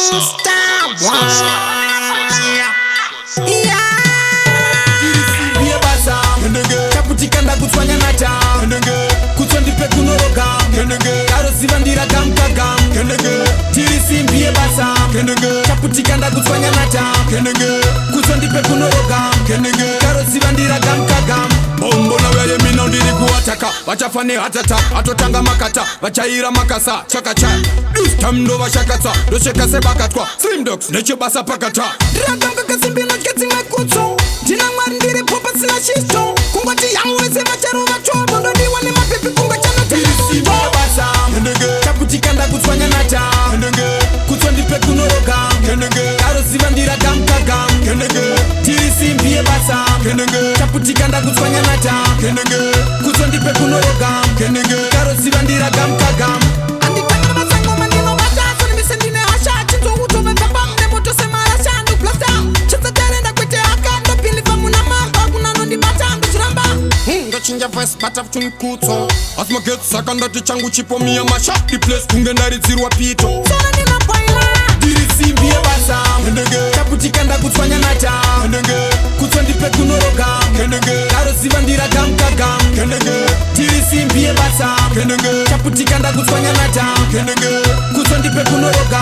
Star Tiri basa chaputika ndakutswanya nata kutswa ndipe kunoroga karoziva ndiragamukagam tiri simbi yebasa chaputika ndakutswanya nata kutswa ndipe kunoroga karoziva ndiragamukagam bombo nauya yemino ndiri kuataka vachafa nehatata atotanga makata vachaira makasa chakacha this time ndovashakatsa ndosheka sebakatwa slimdogs nechebasa pakata Ndiragamka kasimbi notya dzimwe kutso ndina Mwari ndiripo pasina chisto kungoti yangu vese vacharova chobo ndodiwa nemapepi kunga Simbi yebasa chaputika ndakutswanya nata kutswa ndipe kunoroga karoziva ndiragamukagam tiri simbi yebasa chaputika ndakutswanya nata kutswa ndipe kunoroga karoziva ndiragamukagam Anditanga masangoma ndinobata sonimise ndine hasha chinzoutovepapa nemoto semarasha ndoblasta chitsatarenda kwete haka ndobhilivha muna mamba kuna nondibata ndochiramba. Ndochinja voice bata kutunikutso asi magetsi saka ndati changu chipo miya masha the place kunge ndaridzirwa pito. Sora ndinobhoila. Ndiri simbi yebasa chaputika ndakutswanya nata kutswa ndipe kunoroga karoziva ndiragamukagam tiri simbi yebasa chaputika ndakutswanya nata kutswa ndipe kunoroga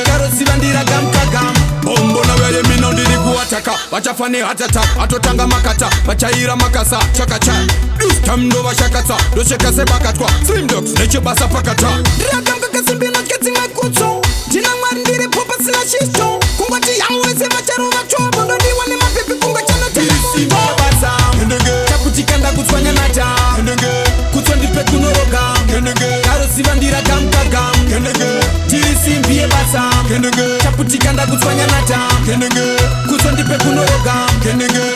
karoziva ndiragamukagam bombo nauya yemino ndiri kuataka vachafa nehatata atotanga makata vachaira makasa chakacha this time ndovashakatsa ndosheka sebakatwa slimdogs nechebasa pakata. Ndiragamka kasimbi notya dzimwe kutso ndina Mwari ndiripo pasina chisto kungoti yangu vese vacharova chobo ndodiwa nemapepi kunga Simbi yebasa chaputika ndakutswanya nata kutswa ndipe kunoroga karoziva ndiragamukagam tiri simbi yebasa chaputika ndakutswanya nata kutswa ndipe kunoroga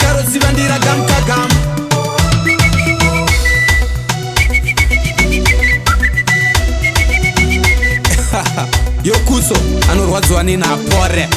karoziva ndiragamukagam. Yokuso anorwadziwa nenapore.